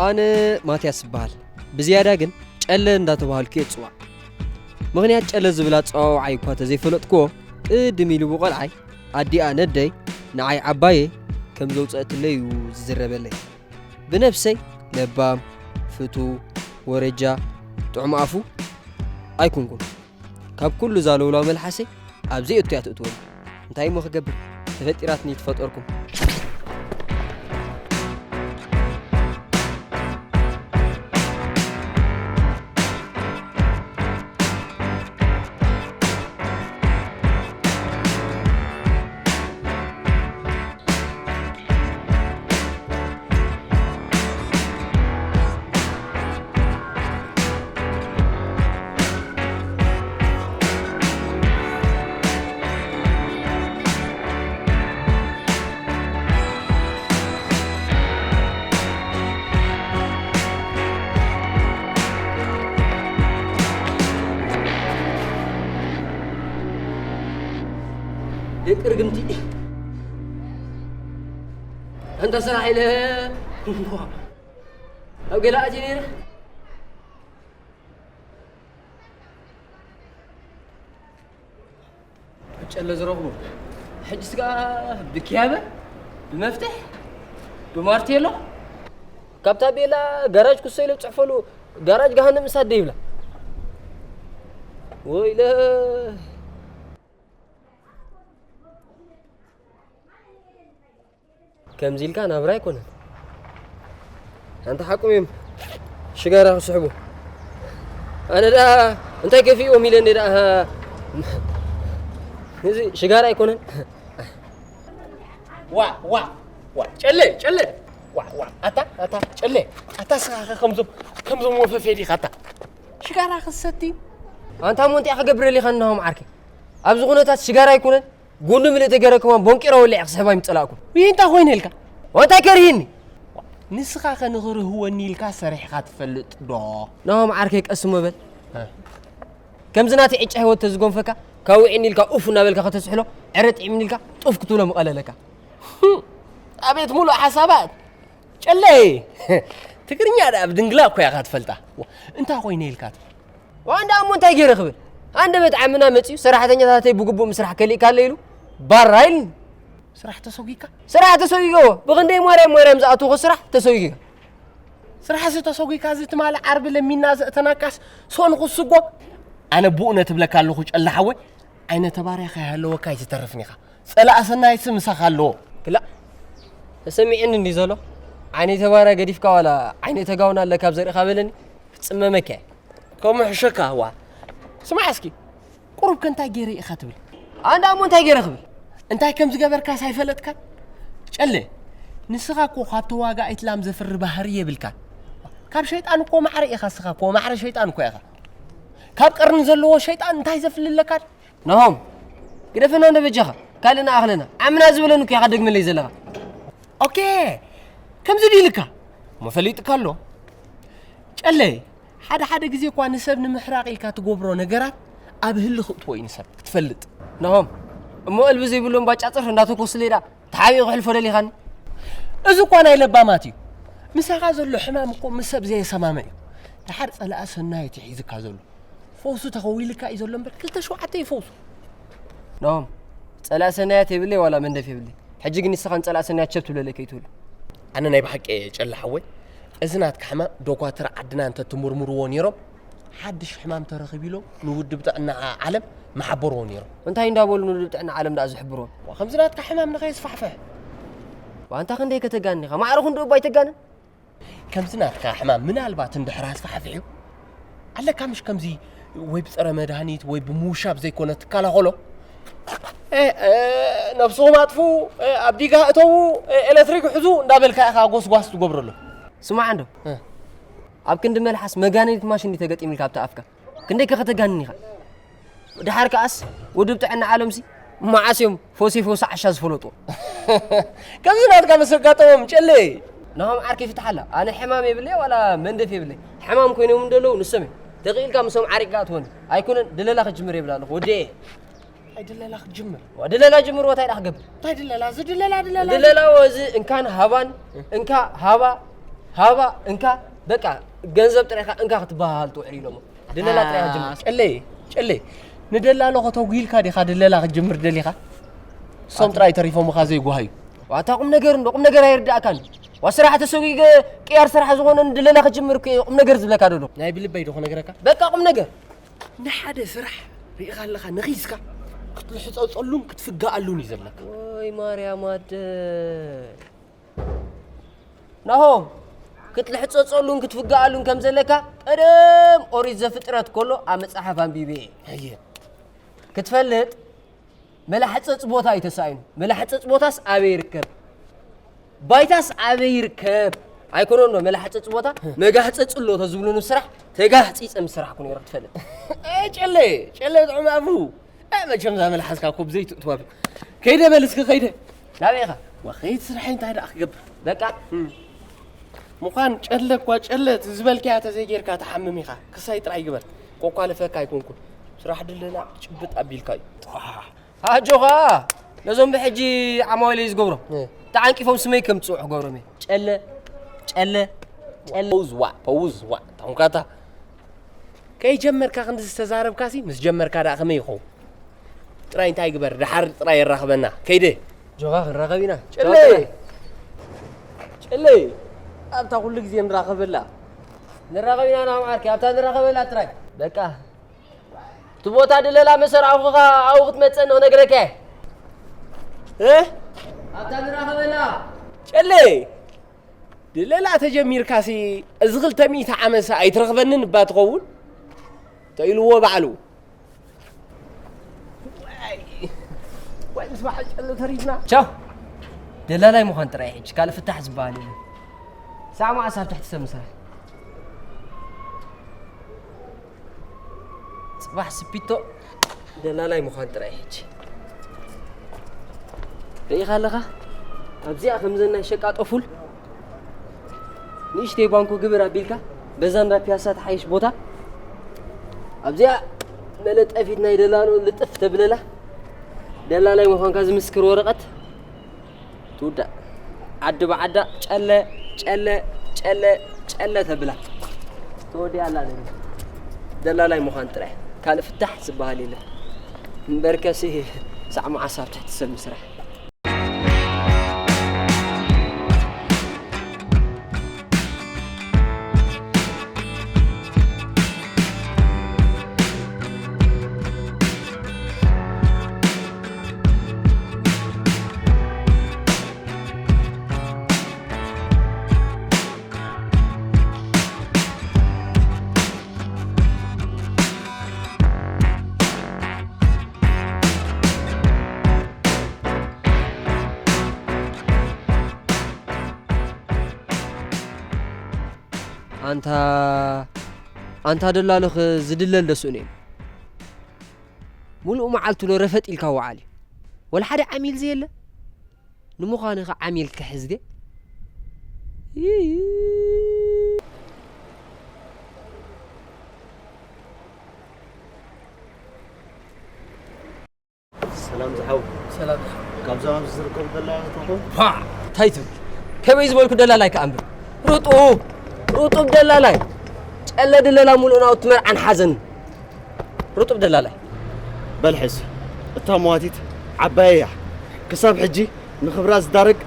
ኣነ ማትያስ እበሃል። ብዝያዳ ግን ጨለ እንዳተባሃልኩ እየ ዝጽዋዕ። ምኽንያት ጨለ ዝብል ኣጸዋውዓይ እኳ ተዘይፈለጥክዎ፣ ቅድም ኢሉ ብቆልዓይ ኣዲኣ ነደይ ንዓይ ዓባየ ከም ዘውጸእትለይ እዩ ዝዝረበለይ። ብነብሰይ ለባም፣ ፍቱው፣ ወረጃ፣ ጥዑም ኣፉ ኣይኮንኩን። ካብ ኩሉ እዛ ለውላው መልሓሰይ ኣብ ዘይእቱ እያ ትእትወኒ። እንታይ እሞ ክገብር? ተፈጢራትኒ ትፈጠርኩም። ደቂ ርግምቲ። ኣንታ ስራሕ ኢለ ኣብ ገለ ኣትየ ነይረ። ጨለ ዝረኽቡ። ሕጅስ ከኣ ብኪያበ፣ ብመፍትሕ፣ ብማርቴሎ፣ ካብ ታቤላ ጋራጅ ኩሶ ኢለ ዝጽሕፈሉ ጋራጅ ገሃነም እሳት ደይብላ። ወይለ። ከምዚ ኢልካ ናብራ ኣይኮነን። ኣንታ ሓቁም እዮም ሽጋራ ክስሕቡ። ኣነ ደኣ እንታይ ከፊእዎም ኢለ እንደ ደኣ እዚ ሽጋራ ኣይኮነን። ዋ፣ ዋ፣ ዋ፣ ጨለ፣ ጨለ። ዋ፣ ዋ፣ ኣታ፣ ኣታ፣ ጨለ። ኣታ ስኻ ከምዞም፣ ከምዞም ወፈፌ ዲኻ ኣታ። ሽጋራ ክሰቲ። ኣንታ እሞ እንታይ ክገብረልካ ናሆም ዓርከይ? ኣብዚ ኩነታት ሽጋራ ኣይኮነን። ጉንዲ ምልእቲ ገይረ ከማን ቦንቂረ ወሊዐ ክስሕባ ኣይምጸላእኩን። ይህ እንታይ ኮይነ ኢልካ? እንታይ ከርሂኒ? ንስኻ ከ ንኽርህወኒ ኢልካ ሰሪሕኻ ትፈልጥ ዶ? ናሆም ዓርከይ ቀስ እሞ በል። እ። ከምዚ ናተይ ዕጫ ህይወት ተዝጎንፈካ፣ ካብ ውዒኒ ኢልካ ኡፍ እናበልካ ከተስሕሎ፣ ዕረ ጥዒምኒ ኢልካ ጡፍ ክትብሎ ምቐለለካ። ኣቤት ሙሉእ ሓሳባት! ጨለይ! ትግርኛ ደኣ ብድንግላ እኮ ኢኻ ትፈልጣ። ዋ፣ እንታይ ኮይነ ኢልካ ትብል? ዋ፣ እንዳ እሞ እንታይ ገይረ ክብል? ኣንደበት ዓምና መጺኡ ሰራሕተኛታተይ ብግቡእ ምስራሕ ከሊእካለ ኢሉ ባራ ኢልኒ። ስራሕ ተሰጒካ? ስራሕ ተሰጒጎ። ብኽንደይ ማርያም ማርያም ዝኣተውኮ ስራሕ ተሰጒጋ። ስራሕሲ ተሰጒካ እዚ ትማሊ ዓርቢ ለሚና ዘእተናካስ ሶን ክስጎ? ኣነ ብእውነት እብለካ ኣለኹ ጨለ ሓወይ፣ ዓይነ ተባርያ ከይሃለወካ ኣይትተርፍን ኢኻ። ጸላእ ሰናይሲ ምሳኻ ኣለዎ። ክላእ፣ ተሰሚዕኒ እንዲ ዘሎ? ዓይነይ ተባርያ ገዲፍካ ዋላ ዓይነይ ተጋውና ኣለካ ኣብ ዘርእኻ በለኒ፣ ክጽመመካ እየ። ከምኡ ሕሸካ፣ ዋ። ስማዕ እስኪ፣ ቁሩብ ከ እንታይ ገይረ ኢኻ ትብል? ኣንዳ እሞ እንታይ ገይረ ክብል? እንታይ ከም ዝገበርካስ ኣይፈለጥካን? ጨለ፣ ንስኻ እኮ ካብ ተዋጋኢት ላም ዘፍሪ ባህሪ የብልካን። ካብ ሸይጣን እኮ ማዕረ ኢኻ፣ ንስኻ እኮ ማዕረ ሸይጣን እኮ ኢኻ። ካብ ቀርኒ ዘለዎ ሸይጣን እንታይ ዘፍሊ ኣለካ? ናሆም፣ ግደፈና እንዶ በጃኻ፣ ካልእ ንኣኽለና። ዓምና ዝበለኒ እኮ ኢኻ ደግመለይ ዘለኻ። ኦኬ፣ ከምዚ ድዩ ኢልካ? እሞ ፈሊጥካ ኣሎ። ጨለይ፣ ሓደ ሓደ ግዜ እኳ ንሰብ ንምሕራቕ ኢልካ ትገብሮ ነገራት ኣብ ህሊ ክእትዎ እዩ ንሰብ ክትፈልጥ። ናሆም፣ እሞ እልቢ ዘይብሎም ባጫ ጽርፊ እንዳተኮስለይ ደኣ ተሓቢኡ ክሕልፎ ደሊኻኒ? እዚ እኳ ናይ ለባማት እዩ። ምሳኻ ዘሎ ሕማም እኮ ምስ ሰብ ዘየሰማምዕ እዩ። ደሓር ጸላኣ ሰናየት እዩ ሒዝካ ዘሎ። ፈውሱ ተኸዊልካ እዩ ዘሎ እምበር፣ ክልተ ሸውዓተ እዩ ፈውሱ። ናሆም፣ ጸላእ ሰናያት የብለይ ዋላ መንደፍ የብለይ። ሕጂ ግን ንስኻን ጸላእ ሰናያት ቸብ ትብለለይ ከይትህሉ። ኣነ ናይ ብሓቂ ጨለ ሓወይ፣ እዚ ናትካ ሕማም ዶኳትር ዓድና እንተ ትምርምርዎ ነይሮም፣ ሓድሽ ሕማም ተረኺቡ ኢሎም ንውድብ ጥዕና ዓለም ምሓበርዎ ነይሮም። እንታይ እንዳበሉ ንውድብ ጥዕና ዓለም ደኣ ዝሕብርዎም? ዋ፣ ከምዚ ናትካ ሕማም ንኸየስፋሕፍሕ። ዋ፣ ኣንታ ክንደይ ከተጋንን ኢኻ? ማዕረ ክንድኡ እባ ኣይተጋንን። ከምዚ ናትካ ሕማም ምናልባት እንድሕር ኣስፋሕፊሑ ኣለካ፣ ምሽ ከምዚ ወይ ብጸረ መድሃኒት ወይ ብምውሻብ ዘይኮነ ትከላኸሎ። እ፣ እ፣ ነብስኹም ኣጥፍኡ፣ እ፣ ኣብ ዲጋ እተዉ፣ እ፣ ኤሌክትሪክ ሕዙ እንዳበልካ ኢኻ ጎስጓስ ትገብረሉ። ስማዕ እንዶ፣ እ። ኣብ ክንዲ መልሓስ መጋነኒት ማሽን ድዩ ተገጢምልካ ኣብቲ ኣፍካ? ክንደይ ከ ከተጋንን ኢኻ? ደሓር ከኣስ ውድብ ጥዕና ዓለምሲ መዓስ እዮም ፈውሲ ፈውሲ ዓሻ ዝፈለጡ? ከምዚ ናትካ ምስ ኣጋጠሞም ጨለ። ናሆም ዓርከይ ፍትሓላ። ኣነ ሕማም የብለይ ዋላ መንደፍ የብለይ። ሕማም ኮይኖም እንደለዉ ንሶም እዮም። ተኽኢልካ ምሶም ዓሪቅካ ትኾን። ኣይኮነን ድለላ ክጅምር የብላ ኣለኹ። ወዲ እየ። እንታይ ድለላ ክትጅምር? ዋ፣ ድለላ ጅምር፣ ወታይ ደኣ ክገብር? እንታይ ድለላ? እዚ ድለላ፣ ድለላ። ድለላ ወዚ እንካን ሃባን፣ እንካ ሃባ ሃባ እንካ በቃ ገንዘብ ጥራይካ እንካ ክትበሃሃል ትውዕል ኢሎሞ። ድለላ ጥራይ ኣጅምር። ጨለይ፣ ጨለይ፣ ንደላሎ ከተጉሂልካ ዲኻ ድለላ ክትጅምር ደሊኻ? እሶም ጥራይ ተሪፎምኻ ዘይጓሃዩ። ዋታ ቁም ነገር እንዶ ቁም ነገር ኣይርዳእካን። ዋ ስራሕ ተሰጒገ ቅያር ስራሕ ዝኾነ ንድለላ ክትጅምር እኮ ቁም ነገር ዝብለካ ደሎ። ናይ ብልበይ ዶ ክነግረካ? በቃ ቁም ነገር። ንሓደ ስራሕ ርኢኻ ኣለኻ ነኺስካ ክትልሕጸጸሉን ክትፍገኣሉን እዩ ዘለካ። ወይ ማርያም ኣደ። ናሆም፣ ክትልሕጸጸሉን ክትፍገኣሉን ከም ዘለካ ቀደም ኦሪት ዘፍጥረት ከሎ ኣብ መጽሓፍ ኣንቢበ እየ። ኣየ። ክትፈልጥ መላሕጸጽ ቦታ እዩ ተሳኢኑ። መላሕጸጽ ቦታስ ኣበይ ይርከብ? ባይታስ ኣበይ ይርከብ? ኣይኮነን ዶ መላሕጸጽ ቦታ? መጋህጸጽ ኣሎ ተዝብሉኒ ስራሕ ተጋህጺጸ ምስ ስራሕኩ ነይረ ክትፈልጥ። እ፣ ጨለ፣ ጨለ ጥዑም ኣፉ። እ፣ መቸም እዛ መልሓስካ እኮ ብዘይ ትእትዋ ብል። ከይደ በል እስኪ ከይደ። ናበይ ኢኻ? ዋ፣ ከይድ ስራሐይ እንታይ ደኣ ክገብር? በቃ። እም። ምዃን ጨለ እኳ ጨለ እቲ ዝበልካያ ተዘይጌርካ ትሓምም ኢኻ። ክሳይ ጥራይ ግበር። ኮኳ ልፈካ ኣይኮንኩን። ስራሕ ድለላ ጭብጥ ኣቢልካ እዩ። ኣጆኻ፣ ነዞም ብሕጂ ዓማዊለይ ዝገብሮም። እ። ተዓንቂፎም ስመይ ከም ዝጽውዑ ክገብሮም እየ። ጨለ፣ ጨለ፣ ጨለ። ፈውዝ ዋእ፣ ፈውዝ ዋእ። ታንኳታ። ከይጀመርካ ክንዲ ዝተዛረብካሲ፣ ምስ ጀመርካ ደኣ ከመይ ይኸውን? ጥራይ እንታይ ግበር፣ ደሓር ጥራይ የራኽበና። ከይደ። ጆኻ ክንራኸብ ኢና። ጨለ! ጨለ! ኣብታ ኩሉ ግዜ ንራኸበላ። ንራኸብ ኢና፣ ናም ዓርኪ፣ ኣብታ ንራኸበላ ጥራይ። በቃ። እቲ ቦታ ድለላ መሰር ኣኹኻ ኣብኡ ክትመጸኒ ክነግረካ እየ። እ? ኣብታ ንራኸበላ። ጨለ! ድለላ ተጀሚርካሲ፣ እዚ ክልተ ሚእቲ ዓመትሲ ኣይትረኽበንን እባ ትኸውን? ተኢልዎ ባዕሉ። ዋይ፣ ዋይ፣ ምስ በዓል ጨለ ተሪፍና። ቻው። ደላላይ ምዃን ጥራይ ሕጂ፣ ካልእ ፍታሕ ዝበሃል የለን። ሳዕ መዓስ ኣብ ትሕቲ ሰብ ምስራሕ? ጽባሕ ስፒቶ ደላላይ ምዃን ጥራይ ሕጂ። ርኢኻ ኣለኻ? ኣብዚኣ ከምዘን ናይ ሸቃጦ ፉል ንእሽተይ ባንኮ ግብር ኣቢልካ፣ በዛ እንዳ ፒያሳ ትሓይሽ ቦታ፣ ኣብዚኣ መለጠፊት ናይ ደላሎ ልጥፍ ተብለላ፣ ደላላይ ምዃንካ ዝምስክር ወረቐት ትውዳእ። ዓዲ ብዓዳ ጨለ፣ ጨለ፣ ጨለ፣ ጨለ ተብላ። ተወዲኣ ኣላ ነገር። ደላላይ ምዃን ጥራይ። ካልእ ፍታሕ ዝበሃል የለን። እምበርከሲ ሳዕ መዓስ ኣብ ትሕቲ ሰብ ምስራሕ። ኣንታ፣ ኣንታ ደላሎኸ ዝድለል ዶ ስእኑ የለን? ሙሉእ መዓልቱ ዶ ረፈጥ ኢልካ ወዓል እዩ? ወላ ሓደ ዓሚል ዘየለ? ንምዃኑ ኸ ዓሚል ክሕዝ ድየ? ይይ። ሰላም ዝሓው። ሰላም። ካብዞም ኣብዚ ዝርከቡ ደላላት ትኾኑ? ፓ! እንታይ ትብል? ከመይ ዝበልኩ ደላላይ ከኣ እምበር። ርጡብ! ርጡብ ደላላይ! ጨለ ድለላ ሙሉእ ናውቲ መርዓን ሓዘንን። ርጡብ ደላላይ። በል ሕዚ፣ እታ መዋቲት ዓባየይ እያ። ክሳብ ሕጂ ንኽብራ ዝዳረግ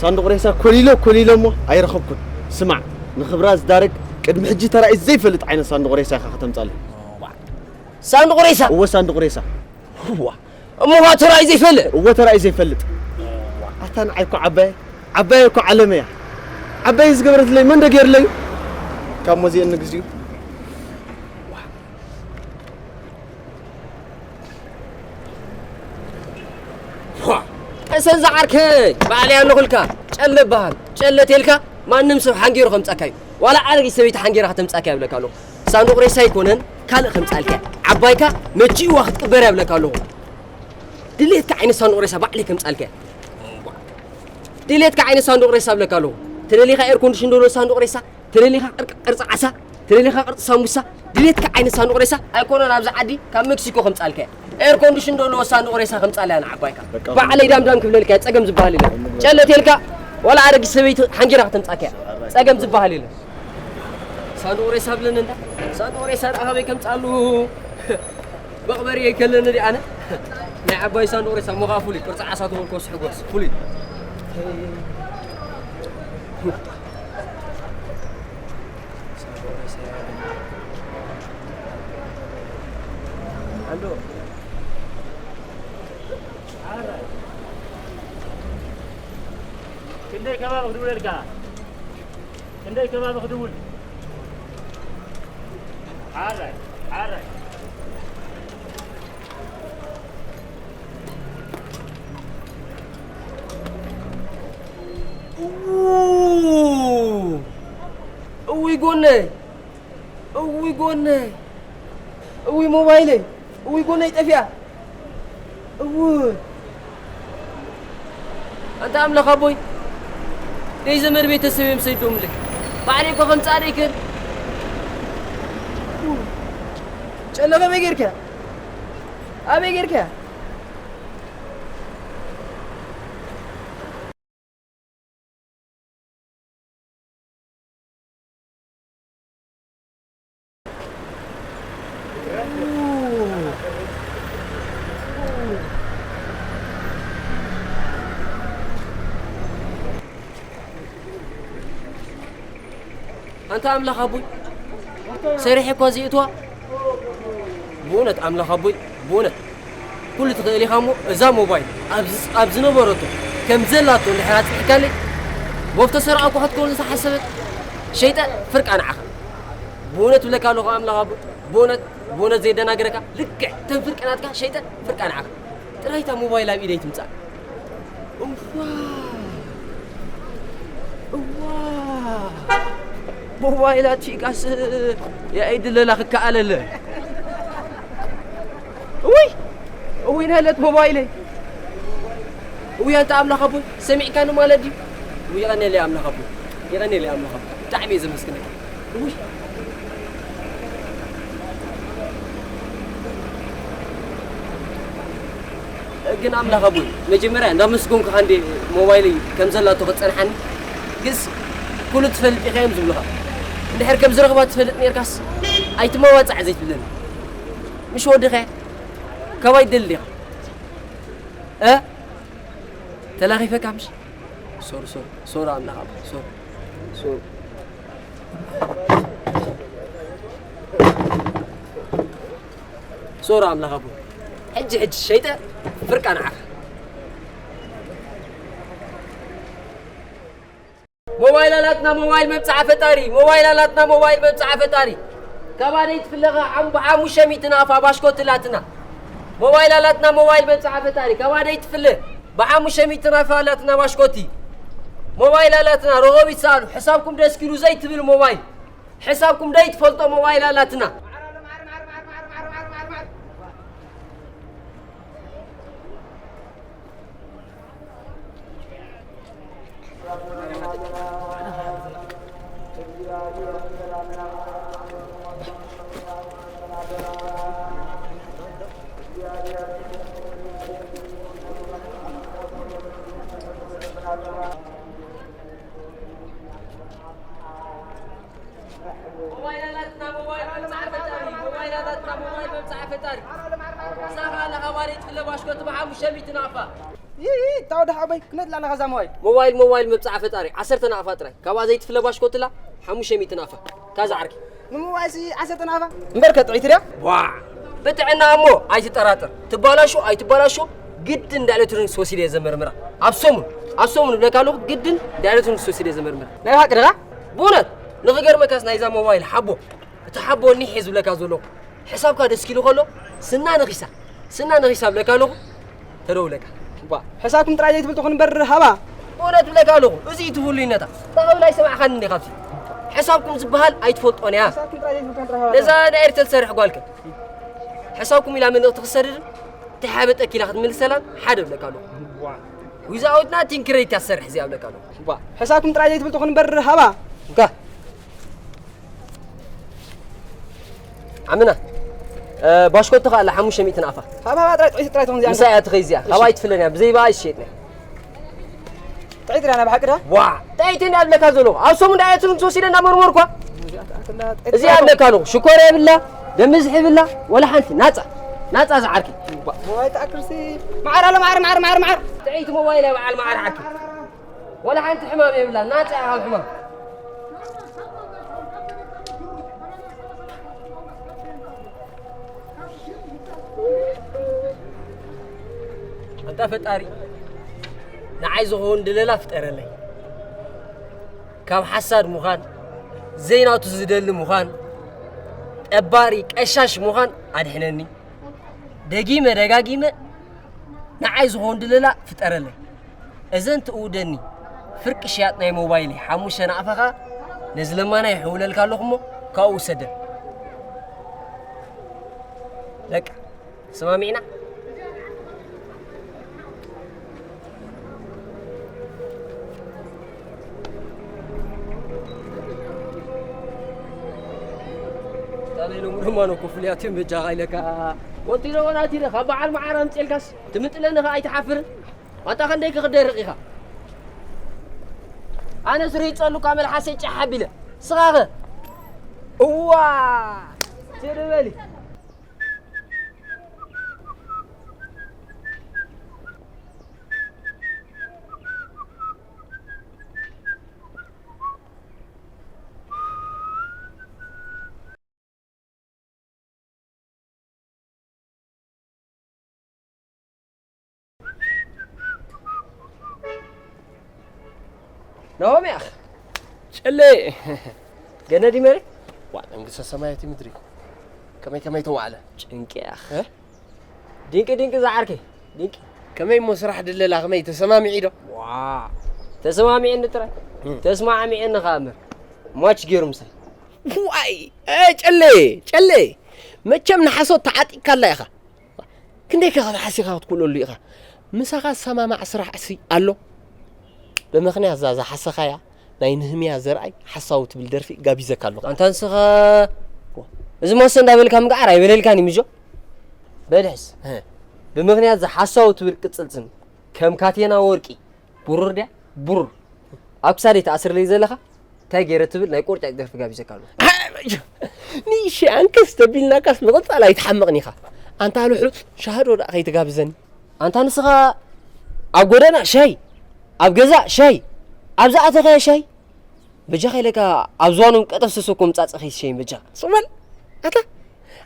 ሳንዱቕ ሬሳ ኮሊለ ኮሊለ እሞ ኣይረኸብኩን። ስማዕ፣ ንኽብራ ዝዳረግ ቅድሚ ሕጂ ተራእዩ ዘይፈልጥ ዓይነት ሳንዱቕ ሬሳ ኢኻ ከተምጻለይ። ሳንዱቕ ሬሳ? እወ፣ ሳንዱቕ ሬሳ። እዋ፣ እሞ ኸኣ ተራእዩ ዘይፈልጥ? እወ፣ ተራእዩ ዘይፈልጥ። ኣታ ንዓይ እኮ ዓባየ፣ ዓባየ እኮ ዓለመይ እያ። ዓባየ ዝገበረትለይ መን ዶ ገይርለዩ? ካብ ሞዚየን ንግዚኡ። ዋ! እሰን ዝዓርከይ፣ ባዕለይ ኣለኹልካ። ጨለ እበሃል። ጨለ ተልካ ማንም ሰብ ሓንጊሩ ከምጻካ እዩ። ዋላ ኣረጊት ሰበይቲ ሓንጊራ ከተምጻካ ይብለካ ኣለኹ። ሳንዱቕ ሬሳ ኣይኮነን፣ ካልእ ከምጻልካ። ዓባይካ መቺእዋ ክትቅበር እያ ይብለካ ኣለኹ። ድሌትካ ዓይነት ሳንዱቕ ሬሳ ባዕለይ ከምጻልካ እየ። ድሌትካ ዓይነት ሳንዱቕ ሬሳ እብለካ ኣለኹ። ተደሊኻ ኤር ኮንዲሽን ደሎ ሳንዱቕ ሬሳ፣ ተደሊኻ ቅርቂ-፣ ቅርጺ ዓሳ፣ ተደሊኻ ቅርጺ ሳምቡሳ፣ ድሌትካ ዓይነት ሳንዱቕ ሬሳ። ኣይኮነን ኣብዚ ዓዲ ካብ ሜክሲኮ ከምጻልካ እየ። ኤር ኮንዲሽን ደሎ ሳንዱቕ ሬሳ ከምጻልያ ንዓባይካ። በቃ። ባዕለይ ዳምዳም ክብለልካ እየ፣ ጸገም ዝበሃል የለን። ጨለ ተልካ ዋላ ኣረጊት ሰበይቲ ሓንጊራ ከተምጻካ እያ። ጸገም ዝበሃል የለን። ሳንዱቕ ሬሳ ብለኒ እንዳ ሳንዱቕ ሬሳ ደኣ ካበይ ከምጻሉ መቕበሪ የከለኒ ዲ ኣነ ናይ ዓባይ ሳንዱቕ ሬሳ ሞኻ ፍሉይ ቅርጺ ዓሳ ተበልኮስ ሕጎስ ፍሉይ ኣንዶ ክንደይ ከባቢ ክድውለልካ ክንደይ ከባቢ ክድውል ሓራይ ሓራይ እውይ ጎነይ እውይ ጎነይ እውይ ሞባይለይ እውይ ጎነይ ጠፊኣ እውይ ኣንታ ኣምላኽ ኣቦይ ደይ ዘመድ ቤተሰብ እዮም ሰይዶምለይ ባዕለይ እኮ ከምፅኣ ደይክእል ጨለኸ ኣበይ ጌርካ ኣበይ ጌርካ ኣንታ ኣምላኽ ኣቦይ ሰሪሐ እኳ ዘይእትዋ ብእውነት ኣምላኽ ኣቦይ ብእውነት ኩሉ ትኽእል ኢኻ እሞ እዛ ሞባይል ኣብ ዝነበረቶ ከም ዘላቶ እንድሕር ኣፅኒሕካለይ ወፍቶ ሰረቓ እኳ ክትከውን ዝተሓሰበት ሸይጠ ፍርቃ ንዓኻ ብእውነት ብለካ ኣለኹ ኣምላኽ ኣቦይ ብእውነት ብእውነት ዘየደናግረካ ልክዕ ተን ፍርቂ ናትካ ሸይጠ ፍርቂ ኣንዓኻ ጥራይ እታ ሞባይል ኣብ ኢደይ ትምጻእ እዋ እዋ ሞባይል ኣትፊእካስ የኣይ ድለላ ክከኣለለ እውይ እውይ ነለት ሞባይለይ እውይ ኣንታ ኣምላኽ ኣቦይ ሰሚዕካኒ ማለት ድዩ እውይ የቐንየለይ ኣምላኽ ኣቦይ የቐንየለይ ኣምላኽ ኣቦይ ብጣዕሚ እየ ዘመስግነካ ግን ኣምላኽ ኣቦይ መጀመርያ እንዳመስገንኩኻ እንዴ ሞባይለይ ከም ዘላቶ ክፀንሓኒ ግስ ኩሉ ትፈልጥ ኢኻ እዮም ዝብሉኻ እንድሕር ከም ዝረኽባ ትፈልጥ ነርካስ ኣይትመዋፃዕ ዘይትብለኒ ምሽ ወድኸ ካባይ ደሊ ዲኻ እ ተላኺፈካ ምሽ ሶሪ ሶሪ ሶሪ ኣምላኽ ኣቦይ ሶሪ ሶሪ ሶሪ ኣምላኽ ኣቦ ሕጂ ሕጂ ሸይጠ ፍርቃ ንዓኻ ሞባይል ኣላትና ሞባይል መብፅዓ ፈጣሪ ሞባይል ኣላትና ሞባይል መብፅዓ ፈጣሪ ካባደይ ትፍለኻ ሓሙሽተ ሚእቲ ናፋ ባሽኮት ላትና ሞባይል ኣላትና ሞባይል መብፅዓ ፈጣሪ ካባደይ ትፍለ ብሓሙሽተ ሚእቲ ናፋ ኣላትና ባሽኮቲ ሞባይል ኣላትና ረኸቢት ሰኣሉ ሕሳብኩም ደስኪሉ ዘይትብል ሞባይል ሕሳብኩም ደይ ትፈልጦ ሞባይል ኣላትና ሞባይል ኣላትና ሞባይል መብፅዓ ፈጣሪ ሞባይል ኣላትና ሞባይል መብፅዓ ፈጣሪ እዛ ከዓ ለኻባሪ ትፍለ ባሽኮ ትበሓ ሙሸሚት ናፋ ይይ ታው ደሓ በይ ክነድላ ኣለኻ እዛ ሞባይል ሞባይል ሞባይል መብፅዓ ፈጣሪ ዓሰርተ ናቕፋ ጥራይ ካብኣ ዘይትፍለ ባሽኮትላ ሓሙሽተ ሚእቲ ናቕፋ ካዛ ዓርኪ ንምዋይሲ ዓሰርተ ናፋ እምበርከ ጥዒት ርያ ዋዕ ብጥዕና እሞ ኣይትጠራጠር ትባላሾ ኣይትባላሾ ግድን እንዳ ኤሌክትሮኒክስ ወሲደ እየ ዘመርምራ ኣብ ሰሙን ኣብ ሰሙን እብለካ ኣለኹ ግድን እንዳ ኤሌክትሮኒክስ ወሲደ እየ ዘመርምራ ናይ ብሓቂ ድኻ ብእውነት ንኽገርመካስ ናይዛ ሞባይል ሓቦ እቲ ሓቦ እኒሕ እየ ዝብለካ ዘለኹ ሕሳብካ ደስ ኪሉ ከሎ ስና ነኺሳ ስና ነኺሳ እብለካ ኣለኹ ተደውለካ ባ ሕሳብኩም ጥራይ ዘይትብል ትኹን እምበር ሃባ ብእውነት እብለካ ኣለኹ እዚ እዩ ትፍሉይነታ ታኸብል ኣይሰማዕኻንን ኢኻ ኣብዚ ሕሳብኩም ዝበሃል ኣይትፈልጦን እያ ሕሳብኩም ጥራይ ዘይትብል ትኹን ጥራይ ሃባ ነዛ ናይ ኤርተል ትሰርሕ ጓልከ ሕሳብኩም ኢላ መልእኽቲ ክሰድድን እንታይ ሓበጠኪ ኢላ ክትምልሰላን ሓደ እብለካ ኣለኹ ዋ without nothing credit እያ ትሰርሕ እዚኣ እብለካ ኣለኹ ባ ሕሳብኩም ጥራይ ዘይትብል ትኹን እምበር ሃባ እንካ ዓምና ባሽኮቶ ከዓ ኣላ ሓሙሽተ ሚእቲ ናቕፋ ሃባ ጥራይ ጥራይ ጥራይ ትኾን እዚኣ ምሳይ እያ ትኸይ እዚኣ ካባይ ትፍለን እያ ብዘይ በኣ ይሸጥና ጥራይ ጥራይ ናይ ብሓቂ ዳ ዋዕ እንታይ እቲ እንዳብለካ ዘለኹ? ኣብ ሰሙን ዳየት ትወስደ እንዳመርመርኳ። እዚኣ ኣለካ ኣለኹ። ሽኮር የብላ፣ ደም ዝሕብላ፣ ወላ ሓንቲ ናጻ፣ ናጻ ዝዓርከይ። ዋይ ተኣክልሲ። መዓር ኣለ፣ መዓር፣ መዓር፣ መዓር፣ መዓር። ጥዕይቲ ሞባይል እያ በዓል መዓር ዓርከይ። ወላ ሓንቲ ሕማም የብላ፣ ናጻ እያ ካብ ሕማም። ኣንታ ፈጣሪ፣ ንዓይ ዝኸውን ድለላ ፍጠረለይ። ካብ ሓሳድ ምዃን፣ ዘይናቱ ዝደሊ ምዃን፣ ጠባሪ ቀሻሽ ምዃን ኣድሕነኒ። ደጊመ ደጋጊመ ንዓይ ዝኸውን ድለላ ፍጠረለይ። እዘን ትእውደኒ ፍርቂ ሽያጥ ናይ ሞባይለይ ሓሙሽተ ናቕፋ ኸኣ ነዚ ለማና ይሕውለልካ ኣለኹ እሞ ካብኡ ውሰደን። በቃ ተሰማሚዕና? ታለይ ሎሚ ድማ ነው እኮ ፍልያት እዮም በጃኻ ኢለካ። ወንቲ ዶ ወናቲ ዶ ካብ በዓል መዓር ኣምፅኤልካስ ትምጥለኒ ኸ ኣይትሓፍርን? ኣንታ ክንደይ ክኽደርቕ ኢኻ? ኣነስ ርሂፀሉ እኳ መልሓሰይ ጫሕ ኣቢለ። ስኻ ኸ? እዋ! ትርበሊ። ናሆም ያኽ። ጨለ። ገነዲ መሬት? ዋ፣ መንግስተ ሰማያት ምድሪ። ከመይ ከመይ ተዋዕለ? ጭንቂ ያኽ። እ? ድንቂ ድንቂ ዝዓርከይ። ድንቂ። ከመይ እሞ ስራሕ ድለላ ከመይ ተሰማሚዒ ዶ? ዋ፣ ተሰማሚዕኒ ጥራይ። እም። ተስማዕሚዕኒ ከኣ እምበር። ሟች ገይሩ ምሳይ። ዋይ፣ እ፣ ጨለ፣ ጨለ። መቸም ንሓሶት ተዓጢቅካላ ኢኻ። ክንደይ ከ ክትሓሲኻ ክትክእለሉ ኢኻ? ምሳኻ ዝሰማማዕ ስራሕ ሲ ኣሎ? ብምኽንያት እዛ ዝሓሰኻያ ናይ ንህምያ ዘርኣይ ሓሳዊ ትብል ደርፊ ጋቢዘካ ኣለኹ። ኣንታ ንስኻ እዚ ሞሰ እንዳበልካ ምግዓር ኣይበለልካን እዩ ምጆ? በልሕስ። እ። ብምኽንያት እዛ ሓሳዊ ትብል ቅጽል ስም ከም ካቴና ወርቂ ብሩር ድያ? ብሩር። ኣብ ክሳደይ ትኣስርለይ ዘለኻ እንታይ ገይረ ትብል ናይ ቁርጫጭ ደርፊ ጋቢዘካ ኣለኹ። አ፣ ንእሽተይ ኣንከስ ተቢልናካስ ምቕጻል ኣይትሓምቕን ኢኻ። ኣንታ ልሑጽ ሻህዶ ደኣ ከይትጋብዘኒ። ኣንታ ንስኻ ኣብ ጎደና ሻሂ፣ ኣብ ገዛ ሻሂ፣ ኣብ ዝኣተኻዮ ሻሂ። በጃኻ ኢለካ ኣብ ዝዋኖም ቀጠፍ ሰሰኮ ምጻጸ ከይትሸይን በጃኻ። ጽበል ኣታ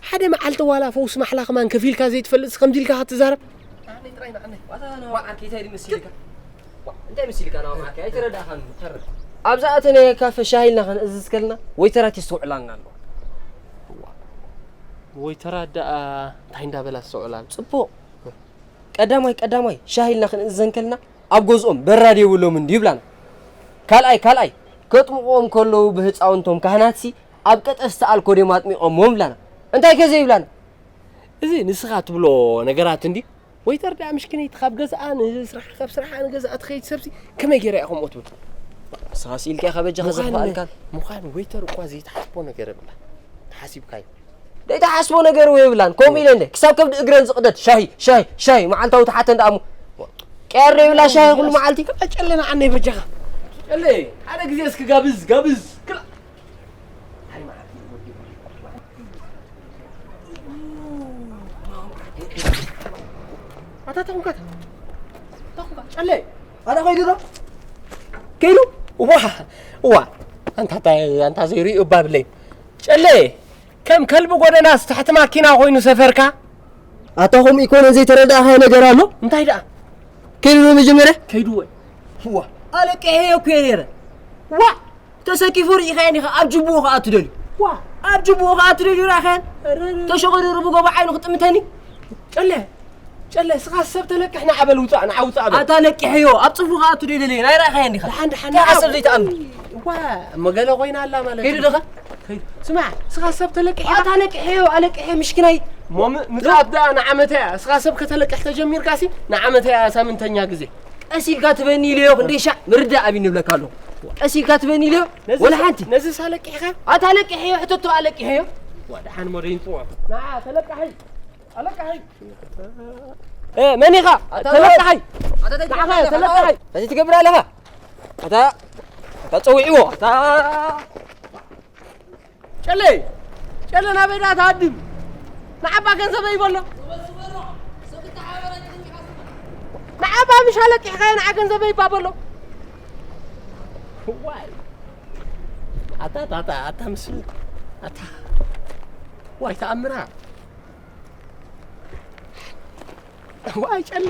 ሓደ መዓልቲ ዋላ ፈውሲ ማሕላ ከማን ከፊልካ ዘይትፈልጥስ ከምዚ ኢልካ ክትዛረብ? ንዓነይ ጥራይ ንዓነይ። ዋታ ንዋ ዓርከይ እንታይ ድመሲልካ? ዋ፣ እንታይ መሲልካ ንዋ ዓርከይ? ኣይተረዳእኻን፣ ተረዳ። ኣብዛ ኣተናዮ ካፈ ሻሂ ኢልና ከነእዝዝ ከለና ወይተራት የስተውዕላልና ኣለዋ። ዋ፣ ወይተራት ደኣ እንታይ እንዳበላ ተስተውዕላል? ጽቡቕ። ቀዳማይ ቀዳማይ ሻሂ ኢልና ክንእዘን ከልና ኣብ ገዝኦም በራድ የብሎምን ድዩ ይብላና። ካልኣይ ካልኣይ ከጥምቕዎም ከለዉ ብህፃውንቶም ካህናትሲ ኣብ ቀጠስቲ ኣልኮል እዮም ኣጥሚቖምዎም ይብላና። እንታይ ከ ዘይብላና? እዚ ንስኻ ትብሎ ነገራት እንዲ ወይተር ደኣ ምሽኪነይቲ ካብ ገዝኣ ንስራሕ ካብ ስራሓ ንገዝኣ ትኸይድ ሰብሲ ከመይ ገይራ እያ ከምኡ ትብል? ንስኻ ስኢልካ ኢኻ በጃኻ ምዃን ዘኽፍኣልካን። ምዃን ወይተር እኳ ዘይትሓስቦ ነገር የብላ። ተሓሲብካዮ። ዘይትሓስቦ ነገር ወይ የብላን። ከምኡ ኢለ እንደ ክሳብ ከብዲ እግረን ዝቕደድ ሻሂ ሻሂ ሻሂ መዓልታዊ ትሓተን ደኣ እሞ ቀያር ዘይብላ ሻሂ ኩሉ መዓልቲ። ክላ ጨለና ዓነይ በጃኻ። ጨለ ሓደ ግዜ እስኪ ጋብዝ ጋብዝ። ክላ ኣታ ተኹንካት ተኹንካ ጨለ ኣታ ኸይዱ ዶ? ከይዱ? እዋ እዋ ኣንታ ኣንታ ዘይርእዩ እባ ብለይ። ጨለ ከም ከልቢ ጎደናስ ትሕቲ ማኪና ኮይኑ ሰፈርካ? ኣታ ከምኡ ይኮነ ዘይተረዳእኻዮ ነገር ኣሎ? እንታይ ደኣ? ከይዱ ዶ መጀመርያ? ከይዱ ወይ? እዋ ኣለቅሐዮ እኮ እየ ነይረ። ዋ ተሰኪፉ ርኢኻዮ ዲኻ? ኣብ ጅቡኡ ክኣቱ ደልዩ። ዋ ኣብ ጅቡኡ ክኣቱ ደልዩ ርኢኻዮ? ተሸቐሪሩ ብጎቦ ዓይኑ ክጥምተኒ። ጨለ ጨለ ስኻ ሰብ ተለቅሕ ንዓ በል ውፃእ ንዓ ውፃእ በል። ኣታ ለቂሐዮ ኣብ ፅፉ ክኣቱ ደልዩ ናይ ርኢኻዮ ዲኻ? ደሓን ደሓን እንታይ ንዓ ሓሰብ ዘይትኣምን? ዋ እሞ ገለ ኮይና ኣላ ማለት ከይዱ እዩ። ዲኻ? ከይዱ። ስማዕ ስኻ ሰብ ተለቅሕ ኢኻ? ኣታ ለቂሐዮ ኣለቅሐ ምሽኪናይ። እሞ ም- ምፅኣት ደኣ ንዓመተ እያ። ስኻ ሰብ ከተለቅሕ ተጀሚርካሲ ንዓመተ እያ ሳምንተኛ ግዜ። ቀስ ኢልካ ትበኒ ኢለዮ ክንደይ ሻዕ ምርዳእ ኣብኒ እብለካ ኣለኹ። ቀስ ኢልካ ትበኒ ኢለዮ ነዚ ወላ ሓንቲ። ነዚ ሳለቂሕካ ኣታ ለቂሐዮ ሕተቶ ኣለቂሐዮ። ወድሓን ሞደይን ጽዋ ንዓ ተለቃሒ ኣለቃሒ። እ መን ኢኻ ኣታ ተለቃሒ? ኣታ እንታይ ንዓኻ ትገብር ኣለኻ? ተለቃሒ። እንታይ ትገብር ኣለኻ? ኣታ ተጸዊዕዎ። ታ-፣ ጨለ፣ ጨለ ናበይ ደኣ ትሃድም? ንዓባ ገንዘበይ በሎ። ንዓባ ምሽ ኣለቂሕካዮ፣ ንዓ ገንዘበይ እባ በሎ። ዋይ። ኣታ፣ ኣታ፣ ኣታ፣ ኣታ፣ ምስ-፣ ኣታ። ዋይ፣ ተኣምራ። ዋይ፣ ጨለ።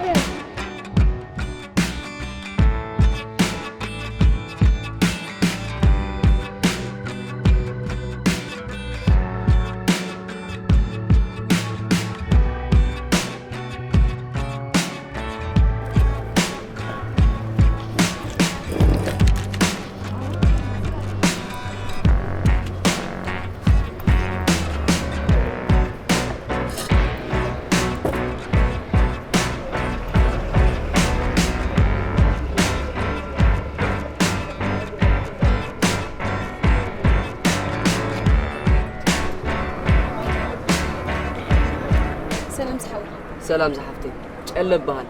ሰላም ዝሓወይ። ሰላም ዝሓፍተይ፣ ጨለ እበሃል።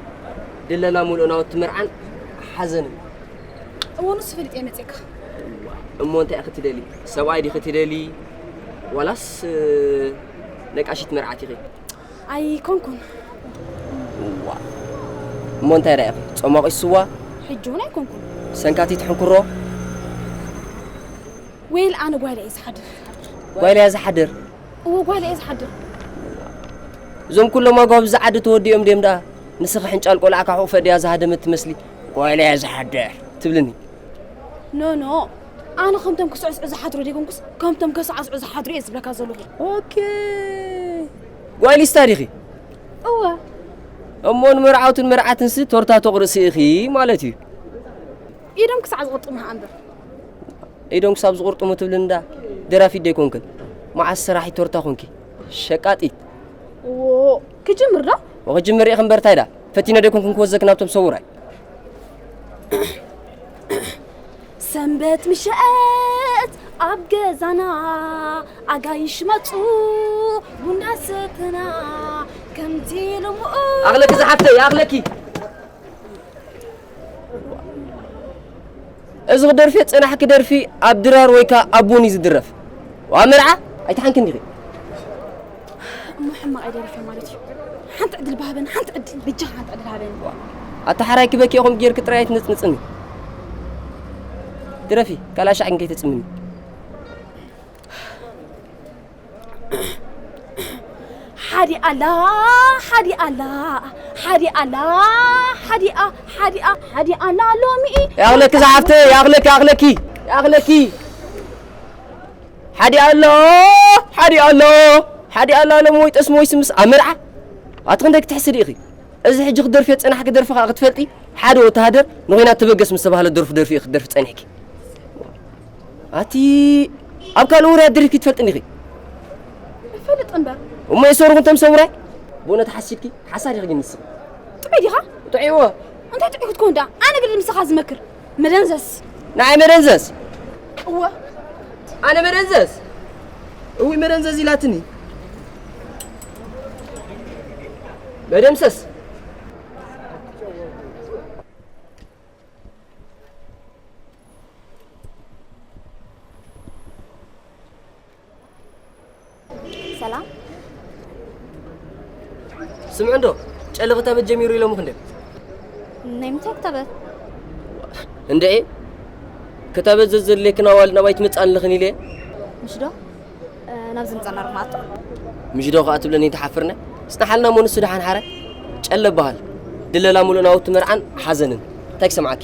ድለላ ሙሉእ ናውቲ መርዓን ሓዘንን። እወ፣ ንሱ ፈሊጠ እየ መፅየካ። እሞ እንታይ ኢኺ ትደሊ? ሰብኣይ ዲኺ ትደሊ? ዋላስ፣ እ፣ ነቃሺት መርዓት ኢኺ? ኣይኮንኩን። እዋ። እሞ እንታይ ደኣ ኢኺ? ጾም ኣቑስዋ? ሕጂ እውን ኣይኮንኩን። ሰንካቲት ሕንኩሮ? ወይል ኣነ ጓይላ እየ ዝሓድር። ጓይላ እያ ዝሓድር? እወ፣ ጓይላ እየ ዝሓድር። እዞም ኩሎም ኣጓብዛ ዓዲ ተወዲኦም ድዮም ደኣ? ንስኺ ሕንጫል ቆልዓ ካብ ሕቑፈ ድያ ዝሃደመት ትመስሊ? ጓይላ እያ ዝሓድር ትብልኒ። ኖ፣ ኖ። ኣነ ከምቶም ክስዕስዑ ዝሓድሩ ዘይኮንኩስ፣ ከምቶም ከሳዕስዑ ዝሓድሩ እየ ዝብለካ ዘለኹ። ኦኬ። ጓይሊስታ ዲኺ? እወ። እሞ ንመርዓውትን መርዓትንሲ ቶርታ ተቑርስኢ ኢኺ ማለት እዩ። ኢዶም ክሳዕ ዝቑርጥሙ እምበር። ኢዶም ክሳብ ዝቑርጥሙ ትብሊ እንዳ ደራፊት ዶ ኣይኮንክን? መዓስ ሰራሒት ቶርታ ኮንኪ? ሸቃጢት። ዎ፣ ክጅምር ዶ? ወክጅምር ኢኺ እምበር ታይ ዳ? ፈቲነ ዶ ኣይኮንክን ክወዘኪ ናብቶም ሰውራይ? ሰንበት ምሸት ኣብ ገዛና ኣጋይሽ መጹ፣ ቡና ሰተና ከምቲ ልሙኡ። ኣኽለኪ ዝሓፍተይ፣ ኣኽለኪ። እዚ ክደርፊ ዝጸናሕኪ ደርፊ ኣብ ድራር ወይ ከኣ ኣብ ቡን እዩ ዝድረፍ። ኣብ መርዓ ኣይተሓንክን ዲኺ? እሞ ሕማቕ ኣይደርፍን ማለት እዩ። ሓንቲ ዕድል ብሃበኒ፣ ሓንቲ ዕድል፣ በጃኻ ሓንቲ ዕድል ሃበኒ። ኣታ ሓራይ ክበኪ ኢኹም ጌርኪ ጥራይ ኣይትነጽንጽኒ። ድረፊ፣ ካልእ ሻዕ ግን ከይተጽምኒ። ሓዲ ኣላ፣ ሓዲ ኣላ፣ ሓዲ ኣላ፣ ሓዲኣ፣ ሓዲኣ፣ ሓዲ ኣላ ሎሚ። ያኽለኪ ዝሓፍተይ፣ ያኽለኪ፣ ያኽለኪ፣ ያኽለኪ። ሓዲ ኣሎ፣ ሓዲ ኣሎ፣ ሓዲ ኣላ ሎሚ ወይ ጠስሚ ወይ ስምስ ኣብ መርዓ። ኣቲ ክንደይ ክትሕስዲ ኢኺ? እዚ ሕጂ ክደርፍዮ ዝጸናሕኪ ደርፊ ከኣ ክትፈልጢ፣ ሓደ ወተሃደር ንኹናት ተበገስ ምስ ተባህለ ደርፉ ደርፊ ክትደርፊ ጸኒሕኪ። ኣቲ ኣብ ካልእ ውርያት ደሪፍኪ ትፈልጢ እንዲኺ? እፈልጥ እምበር። እሞ የሰርኹ እንቶም ሰውራይ? ብእውነት ሓሲድኪ? ሓሳድ ኢኺ ግን ንስኺ። ጥዑይ ዲኻ? ጥዑይ እወ። እንታይ ጥዑይ ክትኮን ደኣ? ኣነ ግድን ምሳኻ ዝመክር። መደንዘዝ። ንዓይ መደንዘዝ? እወ። ኣነ መደንዘዝ? እውይ መደንዘዝ ኢላትኒ። መደምሰስ። ሰላም። ስምዒ እንዶ፣ ጨለ ክታበት ጀሚሩ ኢሎምኺ እንደ? ናይ ምንታይ ክታበት? እንድዒ፣ ክታበት ዘዘድልየክን ኣዋልድ ናባይ ትመጻ ኣለኽን ኢለ። ምሽ ዶ? እ፣ ናብዚ ምጻና ርማቶ። ምሽ ዶ ከኣ ትብለኒ ተሓፍርነ? ጽናሓልና እሞ ንሱ ደሓን ሓራይ። ጨለ እበሃል። ድለላ ሙሉእ ናውቲ መርዓን ሓዘንን። እንታይ ክሰምዓኪ?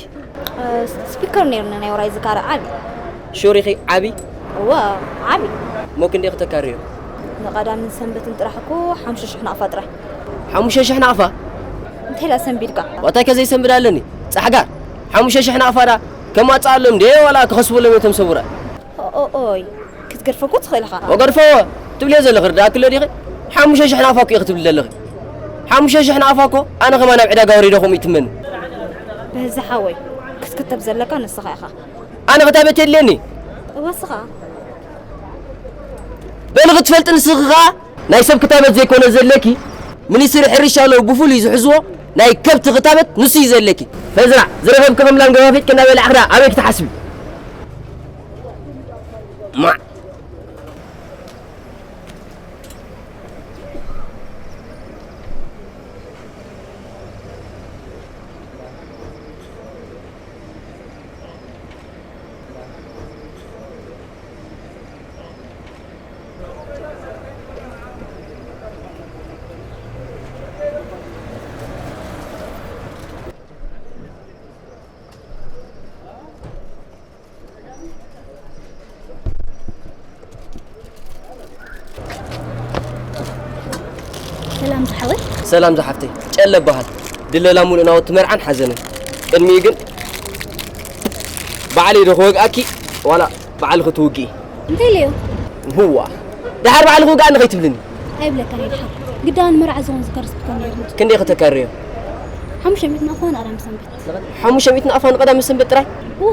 እ፣ ስፒከር ነይሩኒ ናይ ወራይ ዝካረ ዓቢ። ሹር ኢኺ ዓቢ? እወ፣ ዓቢ። እሞ ክንደይ ክተካርዮ? ንቐዳምን ሰንበትን ጥራሕ እኮ ሓሙሽተ ሽሕ ናቕፋ ጥራሕ። ሓሙሽተ ሽሕ ናቕፋ? እንታይ ደኣ ሰንቢድካ? ዋታይ ከ ዘይሰንብድ ኣለኒ? ጻሕጋር። ሓሙሽተ ሽሕ ናቕፋ ደኣ ከማጽእ ኣሎ እንዴ ዋላ ክኸስበሎም እዮም እቶም ሰውራይ? ኦ-፣ ኦ-፣ ኦይ፣ ክትገድፎ እኮ ትኽእል ኢኻ። ወገድፈዎ ትብልዮ ዘለኺ ርዳእኪ ኣሎ ዲኺ? ሓሙሽተ ሽሕ ናቕፋ እኮ ኢኺ ትብሊ ዘለኺ። ሓሙሽተ ሽሕ ናቕፋ እኮ ኣነ ከማን ኣብ ዕዳጋ ወሪደ ከምኡ ይትመኒ። በዚ ሓወይ፣ ክትክተብ ዘለካ ንስኻ ኢኻ። ኣነ ክታበት የድልየኒ? እወ፣ እስኻ። በሊ ክትፈልጢ ንስኺ ኸኣ ናይ ሰብ ክታበት ዘይኮነ ዘለኪ፣ ሚኒስትሪ ሕርሻ ኣለዉ ብፍሉይ ዝሕዝዎ ናይ ከብቲ ክታበት ንሱ እዩ ዘለኪ። ፈዝራዕ፣ ዝረኸብኪ ከም ላም ገፋፊጥኪ እናበላዕኺ ደኣ ኣበይ ክትሓስቢ? ማዕ። ሰላም ዝሓወይ። ሰላም ዝሓፍተይ፣ ጨለ እበሃል። ድለላ ሙሉእ ናወቲ መርዓን ሓዘንን። ቅድሚኡ ግን ባዕለይ ዶ ክወግኣኪ ዋላ ባዕልኺ ትውግኢ? እንታይ ኢለዮ? ህዋ ደሓር ባዕልኺ ውግኣኒ ከይትብልኒ። ኣይብለካን እየ ድሓር። ግዳ ንመርዓ ዝኸውን ዝከርስ ክትኮን ነይሩ። ክንደይ ከተካርዮ? ሓሙሽተ ሚእቲ ናቕፋ ንቐዳም ሰንበት። ሓሙሽተ ሚእቲ ናቕፋ ንቐዳም ሰንበት ጥራይ? እወ።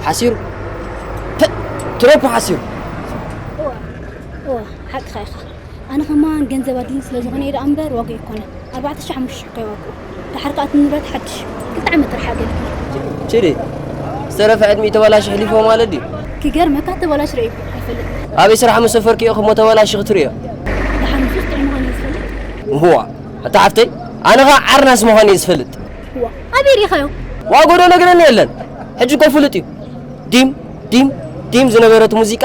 ሓሲሩ። ተ- ትረኩ ሓሲሩ። እወ እወ ሓቅኻ ኢኻ። ኣነ ከማን ገንዘብ ኣድልኒ ስለ ዝኾነ እየ ደኣ እምበር ዋግኡ ኣይኮነን። ኣርባዕተ ሽሕ ሓሙሽተ ሽሕ እኮ እዩ ዋግኡ። ደሓር ከኣ እቲ ንብረት ሓድሽ እዩ። ክልተ ዓመት ጥራሕ ኣገልግል። ችዲ ዝተረፈ ዕድሚኡ ተበላሹ ሕሊፎ ማለት ድዩ? ክገርመካ ተበላሹ ርእየ ኣይፈልጥን። ኣበይ ስራሕ ምስ ሰፈርክዮ እሞ ተበላሹ ክትርእዮ? ደሓር ንሱስ ጥዑይ ምዃኑ እየ ዝፈልጥ። እዋ ኣታ ሓፍተይ ኣነ ኸኣ ዓርናስ ምዃኑ እየ ዝፈልጥ። እዋ ኣበይ ሪኢኻዮ? ዋግኡ ዶ ነግረኒ የለን። ሕጂ እኮ ፍሉጥ እዩ። ዲም ዲም ዲም ዝነበረት ሙዚቃ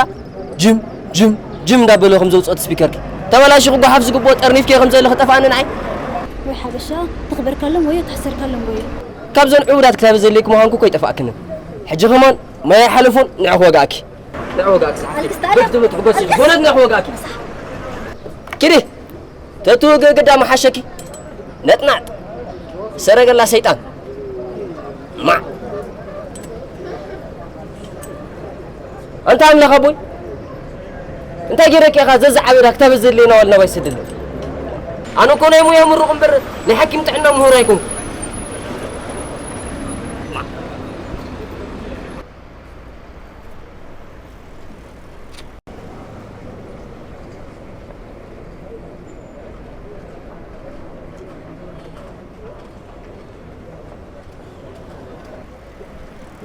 ጅም ጅም ጅም እንዳበለ ከም ዘውፅኦ እቲ ስፒከርኪ ተበላሽኹ ጓሓፍ ዝግብኦ ጠርኒፍኪዮ ከም ዘለኺ ጠፍኣኒ ንዓይ። ወይ ሓበሻ ተኽበርካሎም ወዮ ተሕሰርካሎም ወዮ። ካብዘን ዕቡዳት ክታበት ዘድልየኪ ምዃንኩ እኮ ኣይጠፍኣክንን። ሕጂ ከማን ማይ ኣይሓለፎን ንዕኺ ወግኣኪ። ንዕኺ ወግኣኪ ሰሓብተይ። ኣልቅስ ጣልያ። ብሕቲ በትሒ ጎስኪ ኣልቅስ። በእውነት ንዕኺ ወግኣኪ። ኪዲ ተትወግኢ ግዳ ምሓሸኪ። ነጥናጥ ሰረገላ ሰይጣን። ማዕ ኣንታ ኣምላኽ ኣቦይ እንታይ ገይረኪ ኢኻ ዘዝዓበዳ ክታበት ዘድልየና ዋልና ባይ ሰደለ ኣነ እኮ ናይ ሙያ ምሩቕ እምበር ናይ ሓኪም ጥዕና ምሁር ኣይኮንኩ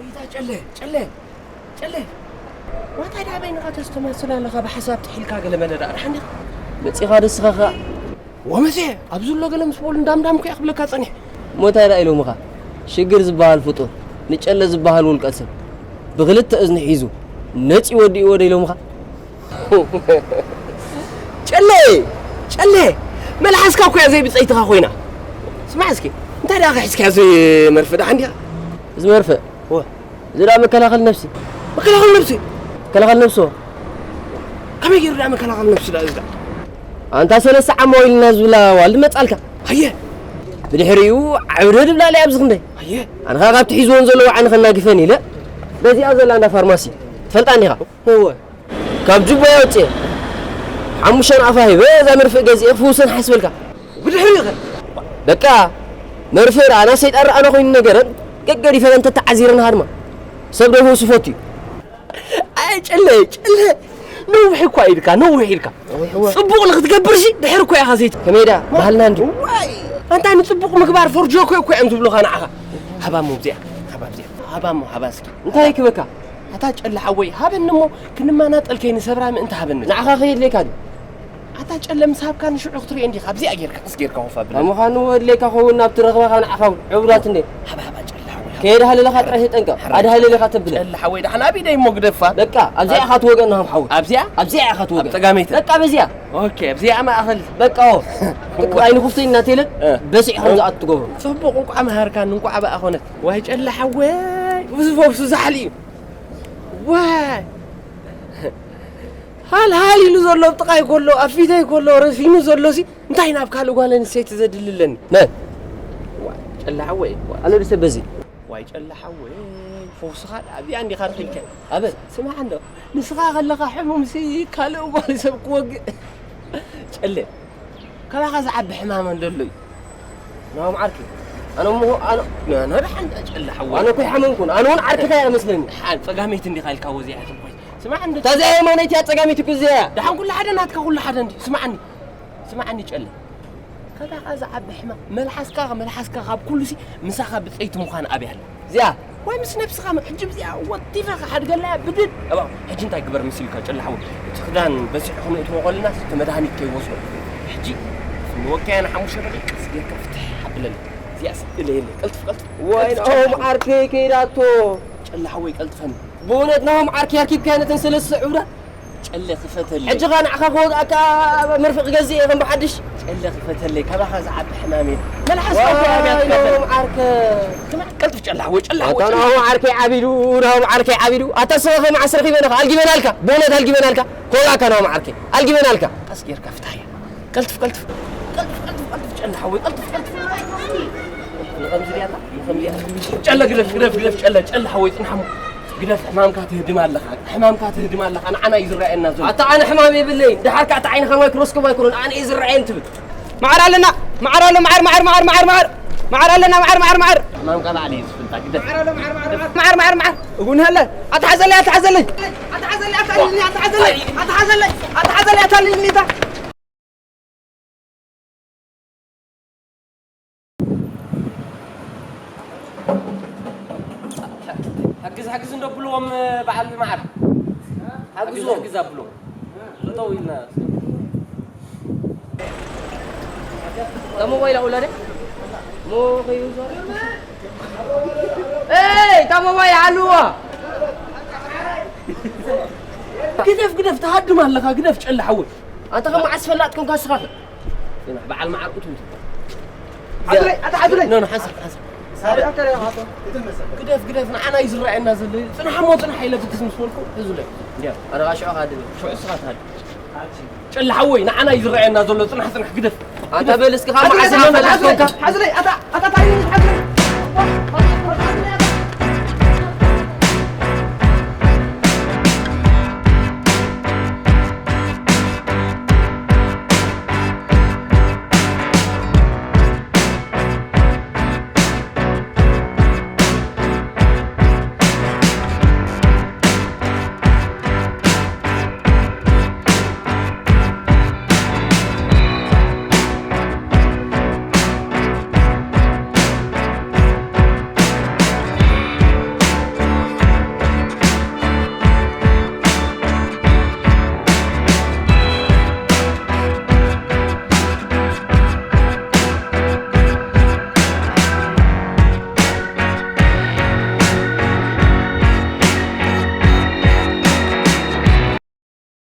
እታ ጨለ ጨለ ጨለ ዋታ ዳ በይንኻ ተስተማስል ኣለኻ ብሓሳብ ጥሒልካ ገለ መለ ዳ ርሓ እንዲኻ መጺኻ ደስኻ ኸኣ ወመሴ ኣብዚ ዘሎ ገለ ምስ በሉ እንዳምዳምኩ እየ ክብለካ ጸኒሐ እሞ እንታይ ደኣ ኢሎምኻ ሽግር ዝበሃል ፍጡር ንጨለ ዝበሃል ውልቀ ሰብ ብኽልተ እዝኒ ሒዙ ነጺ ወዲእዎ ዶ ኢሎምኻ ጨለ ጨለ መልሓስካ እኮ እያ ዘይብፀይትኻ ኮይና ስማዕ እስኪ እንታይ ደኣ ሒዝካያ እዚ መርፍእ ደሓን ዲኻ እዚ መርፍእ እዚ ደኣ መከላኸል ነብሲ መከላኸል ነብሲ መከላኸል ነብሲ ከመይ ገይሩ ደኣ መከላኸል ነብሲ ደኣ እዚ ደኣ ኣንታ ሰለስተ ዓማ ወይልና ዝብላ ዋልድ መጻልካ ኣየ ብድሕሪኡ ዓብደ ድብላ ለይ ኣብዚ ክንደይ ኣየ ኣንኻ ካብቲ ሒዝዎን ዘለዎ ዓይንኸ እናግፈን ኢለ በዚኣ ዘላ እንዳ ፋርማሲ ትፈልጣ እንዲኻ እወ ካብ ጅቦ ኣውፅኤ ሓሙሽተ ናቕፋ ሂበ እዛ መርፍእ ገዚኤ ክፍውሰን ሓስበልካ ብድሕሪኡ ኸ በቃ መርፍእ ረኣና ሰይጣን ረኣና ኮይኑ ነገረን ገገዲፈን እንተተዓዚረን ሃድማ ሰብ ዶ ይፈውስ ይፈቱ እዩ ኣይ ጨለ ጨለ ነውሕ እኳ ኢልካ ነውሕ ኢልካ ጽቡቕ ንክትገብር ሲ ድሕር እኮ ኢኻ ዘይት ከመይ ደኣ ባህልና እንዲ ዋይ ኣንታ ንጽቡቕ ምግባር ፈርጆ እኮ እኮ እዮም ዝብሉኻ ንዓኻ ሃባሞ እዚኣ ሃባ እዚኣ ሃባሞ ሃባ እስኪ እንታይ ክበካ ኣታ ጨለ ሓወይ ሃበኒ እሞ ክንመናጠል ከይንሰብራ ምእንቲ ሃበኒ ንዓኻ ከየድልየካ ድዩ ኣታ ጨለ ምስ ሃብካ ንሽዑ ክትሪኦ እንዲኻ ኣብዚኣ ጌርካ ቀስ ጌርካ ኮፍ ኣብለኒ ካብ ምዃኑ ኣድልየካ ኸውን ናብቲ ረኽባኻ ንዓኻ እውን ዕቡዳት እንዴ ሃባ ሃባ ጨለ ሓወይ ከየድሃለለኻ ጥራይ ተጠንቀቕ ኣድሃለለኻ ተብለ ጨለ ሓወይ ደሓን ኣብ ኢደይ እሞ ግደፋ በቃ ኣብዚኣ ኢኻ ትወገን ናሃም ሓወይ ኣብዚኣ ኣብዚኣ ኢኻ ኣብ ትወገን ጸጋመይቲ በቃ በዚኣ ኦኬ ኣብዚኣ ማእኸል በቃ ኦ ኣይንኹፍተይ እናተይለ በሲዕ ከም ዝኣቱ ትገብሮ ጽቡቕ እንቋዕ መሃርካኒ እንቋዕ ብኣ ኾነት ዋይ ጨለ ሓወይ እዚ ፈውሱ ዛሕሊ እዩ ዋይ ሃልሃል ኢሉ ዘሎ ኣብ ጥቓይ ከሎ ኣብ ፊተይ ከሎ ረሲኑ ዘሎሲ እንታይ ናብ ካልእ ጓል ኣንስተይቲ ዘድሊ ኣለኒ መን ዋይ ጨለ ሓወይ ዋይ ኣነ ድሰ በዚ ዋይ ጨለ ሓወይ ፈውስኻ ኣብዚኣ እንዲኻ ረኺብካ ኣበይ ስማዕ እንዶ ንስኻ ከለኻ ሕሙምሲ ካልእ ጓል ሰብ ክወግእ ጨለ ካባኻ ዝዓቢ ሕማም እንደሎ እዩ ናሆም ዓርኪ ኣነ እሞ ኣነ ኣነ ደሓን ጨለ ሓወይ ኣነ እኮ ይሓመምኩን ኣነ እውን ዓርክኻ እያ መስለኒ ሓን ጸጋመይቲ እንዲኻ ኢልካ ወዚያ ትንኮይ ስማዕ እንዶ ታዚኣ የማነይቲ እያ ጸጋመይቲ እኮ እዚኣ እያ ደሓን ኩሉ ሓደ ናትካ ኩሉ ሓደ እንዲ ስማዕኒ ስማዕኒ ጨለ ካባኻ ዝዓቢ ሕማም መልሓስካ መልሓስካ ካብ ኩሉሲ ምሳኻ ብጸይቲ ምዃን ኣብያ ኣላ እዚኣ ወይ ምስ ነብስኻ ሕጂ ብዚኣ ወቲፈ ክሓድገላ ብድድ። እባ ሕጂ እንታይ ግበር መሲልካ ጨላሓዊ? እቲ ክዳን በሲሑ ክንእትዎ ከለና እቲ መድሃኒት ከይወስዶ። ሕጂ ንወካያ ንሓሙሽተ ደቂቕ ቀስ ጌርካ ፍትሕ ኣብለኒ። እዚኣስ እለየለይ። ቀልጥፍ፣ ቀልጥፍ፣ ወይ ቀልጥፍ፣ ናሆም ጨላሓዊ። ዓርከይ ከይዳቶ። ጨላሓወይ ቀልጥፈኒ። ብእውነት ናሆም ዓርከይ ኣርኪብካያ ነተን ሰለስተ ዕውዳት? ጨለ ክፈተለይ። ሕጂ ኸኣ ንዓኻ ክወግኣካ መርፍእ ክገዝእ እየ ከም ብሓድሽ። ጨለ ክፈተለይ፣ ካባኻ ዝዓቢ ሕማም የለን። መልሓስካ እኮ ዋይ፣ ኣብያትካ ናሆም ዓርከ። ከመይ ቀልጥፍ ጨላሓወይ፣ ጨላሓወይ፣ ኣታ ጨላሓወይ። ናሆም ዓርከይ ዓቢዱ፣ ናሆም ዓርከይ ዓቢዱ። ኣታ ስኻ ከ መዓስ ረኺበናኻ? ኣልጊበናልካ፣ ብእውነት ኣልጊበናልካ። ክወግኣካ ናሆም ዓርከይ፣ ኣልጊበናልካ። ቀስ ጌርካ ፍታሕ እያ። ቀልጥፍ፣ ቀልጥፍ። ቀልጥፍ፣ ቀልጥፍ፣ ቀልጥፍ፣ ጨላሓወይ፣ ቀልጥፍ፣ ቀልጥፍ። ንኸምዚ ድያ እታ? ንኸምዚ ድያ? ጨለ ግደፍ፣ ግደፍ፣ ግደፍ፣ ጨለ፣ ጨላሓወይ፣ ጽንሓሞ። ግደፍ፣ ሕማምካ ትህድም ኣለኻ፣ ሕማምካ ትህድም ኣለኻ፣ ንዓና እዩ ዝረኣየና ዘሎ። ኣታ ኣነ ሕማም የብለይን፣ ደሓር ከኣ እታ ዓይንኻ ማይክሮስኮፕ ኣይኮነን፣ ኣነ እዩ ዝረኣየኒ ትብል። መዓር ኣለና፣ መዓር ኣሎ፣ መዓር፣ መዓር፣ መዓር፣ መዓር፣ መዓር። መዓር ኣለና፣ መዓር፣ መዓር፣ መዓር። ሕማምካ ባዕሉ እዩ ዝፍልጣ፣ ግደፍ። መዓር ኣሎ፣ መዓር፣ መዓር፣ መዓር። መዓር፣ መዓር፣ መዓር። እጉን ሃለ፣ ኣትሓዘለይ፣ ኣትሓዘለይ። ኣትሓዘለይ፣ ኣታልልኒ፣ ኣትሓዘለይ፣ ኣትሓዘለይ፣ ኣታልልኒ፣ ኣታ። ሓግዝ፣ ሓግዝ እንዶ ብልዎም በዓል መዓር። ሓግዝ፣ ሓግዝዎም። ሓግዝ ኣብልዎም። ጠጠው ኢልና። እታ ሞባይል ኣውላደ? ሞ ከይዞር። ኤይ፣ እታ ሞባይል ሓልዋ። ግደፍ፣ ግደፍ፣ ትሃድም ኣለኻ፣ ግደፍ፣ ጨለ ሓወይ። ኣንታ ከም መዓስ ፈላጥ ኮንካ ንስኻ ከ? ጽናሕ፣ በዓል መዓር እቱ። ሓዝለይ፣ ኣታ ሓዝለይ። ኖ፣ ኖ፣ ሓንሳብ፣ ሓንሳብ። ሳሪ ኣከለ ያማቶ። ግደፍ፣ ግደፍ፣ ንዓና እዩ ዝረኣየና ዘሎ። ጽናሕ እሞ ጽናሕ ኢለ ብግስ ምስ በልኩ፣ ሕዙለይ። እንዲያ፣ ኣረጋ ሽዑ ካድበ። ሽዑ እስኻ ትሃድም። ጨለ ሓወይ፣ ንዓና እዩ ዝረኣየና ዘሎ። ጽናሕ፣ ጽናሕ፣ ግደፍ። ኣታ በል እስኪ፣ ካብ መዓስ ሓዝለይ፣ ፈላጥ ኮንካ? ሓዝለይ፣ ኣታ፣ ኣታ፣ ኣታ፣ ሓዝለይ።